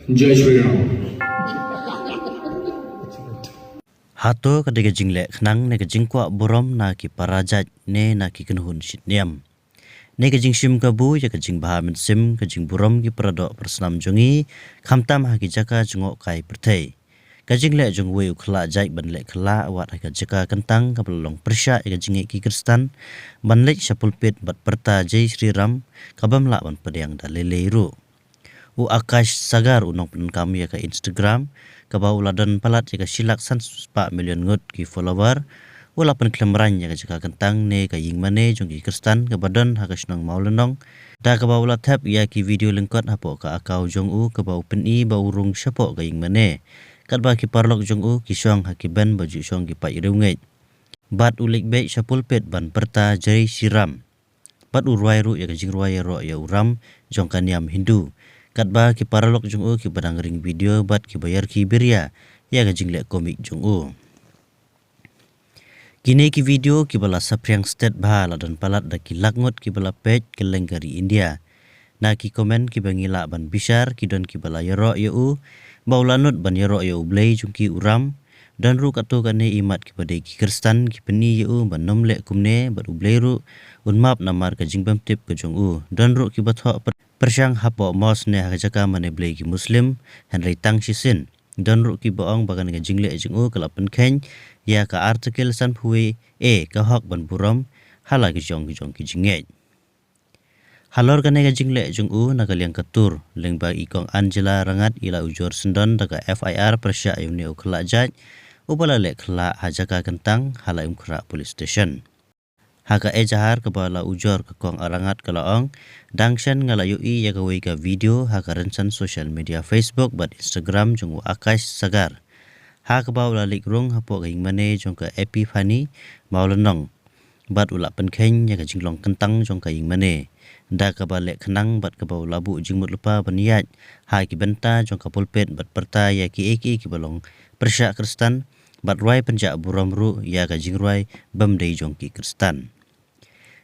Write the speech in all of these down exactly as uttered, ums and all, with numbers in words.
Jai Shri Ram. Hato ka dei ka jingleh khnang ne ka jingkwah burom na ki para jait ne na ki kynhun shit niam? Ne ka jingshim kabu ïa ka jingbha mynsiem, ka jingburom ki para doh para snam jong ngi, khamtam ha ki jaka jngohkai pyrthei. Ka jingleh jong uwei u khyllah jait ban leh khyllah wat ha ka jaka kyntang kaba la long pyrshah ïa ka jingngeit ki Khristan ban leit sha pulpit bad pyrta Jai Shri Ram, ka bym lah ban pdiang da lei lei ruh. U Akash Sagar, u nongpyndonkam ïa ka Instagram kaba u la don palat ïa ka shi lak san spah million ngut ki follower, u la pynkhlem rang ïa ka jaka kyntang ne ka ïingmane jong ki Khristan kaba don ha ka shnong Mawlynnong, da kaba u la thep ïa ki video lyngkot hapoh ka account jong u kaba u pyni ba u rung shapoh ka ïingmane, katba ki paralok jong u ki shong ha ki bench ba ju shong ki paid riewngeit. Bad u leit beit sha pulpit ban pyrta Jai Shri Ram. Bad u rwai ruh ïa ka jingrwai ïaroh ïa u Ram jong ka niam Hindu. Katba ki paralok jong u kiba dang ring video bad kiba ïarkhie biria ïa ka jingleh komik jong u. Kine ki video kiba la saphriang stet bha la don palat da ki lak ngut kiba la peit kylleng ka ri India. Na ki comment kiba ngi lah ban bishar, ki don kiba la ïaroh ïa u ba u la nud ban ïaroh ïa U Blei jong ki u Ram. Don ruh katto katne i mat kiba dei ki Khristan ki pyni ïa u ban ym leh kumne bad U Blei ruh un map namar ka jingbymtip ka jong u. Don ruh kiba thoh pyr-, pyrshang hapoh mosque ne ha ka jaka mane Blei ki Muslim, hynrei tang shisien. Don ruh kiba ong ba kane ka jingleh jong u ka la pynkheiñ ïa ka Article sanphew A, ka hok ban burom ha la ki jong ki jong ki jingngeit. Halor kane ka jingleh jong u, na ka liang ka tur, lyngba i Kong Angela Rangat i la ujor syndon da ka F I R pyrshah ïa une u khyllah jait uba la leh khyllah ha jaka kyntang ha Laitumkhrah Police Station. Ha ka ejahar kaba la ujor, ka Kong Rangat ka la ong, dang shen nga la ïohi ïa kawei ka video ha ka rynsan social media Facebook bad Instagram jong u Akash Sagar, ha kaba u la leit rung hapoh ka ïingmane jong ka Epiphany Mawlynnong. Bad u la pynkheiñ ïa ka jinglong kyntang jong ka ïingmane, da kaba leh khnang bad kaba u la buh jingmut lypa ban ïaid ha ki bynta jong ka pulpit bad pyrta ïa kiei kiei kiba long pyrshah Khristan, bad rwai pynjah burom ruh ïa ka jingrwai bym dei jong ki Khristan.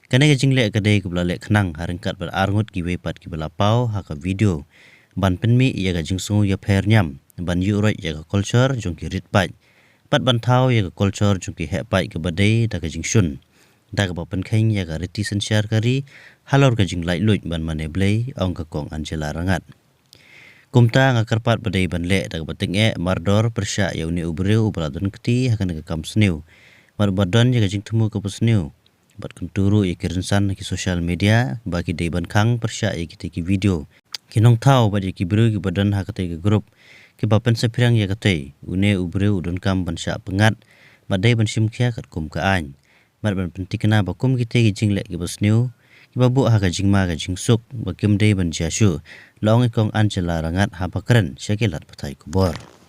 Kane ka jingleh ka dei kaba la leh khnang ha ryngkat bad ar ngut kiwei pat kiba la paw ha ka video ban pynmih ïa ka jingsngew ïapher niam, ban ïuhroit ïa ka culture jong ki rit paid, bad ban thaw ïa ka culture jong ki heh paid kaba dei da ka jingshun, da kaba pynkheiñ ïa ka riti synshar ka ri halor ka jinglaitluid ban mane Blei, ong ka Kong Angela Rangat. Kumta nga kyrpad ba dei ban leh da kaba tyngeh mardor pyrshah ïa une u briew uba la don kti ha kane ka kam sniew, bad ba don ïa ka jingthmu kaba sniew, bad kyntu ruh ïa ki rynsan ha ki social media ba ki dei ban khang pyrshah ïa kitei ki video. Ki nongthaw bad ïa ki briew kiba don ha katei ka group kiba pynsaphriang ïa katei, une u briew u donkam ban shah pyngngad bad dei ban shim khia katkum ka aiñ, bad ban pynthikna ba kum kitei ki jingleh kiba sniew kiba buh ha ka jingma ka jingsuk ba kim dei ban jia shuh, la ong i Kong Angela Rangat haba kren sha ki lad pathai khubor.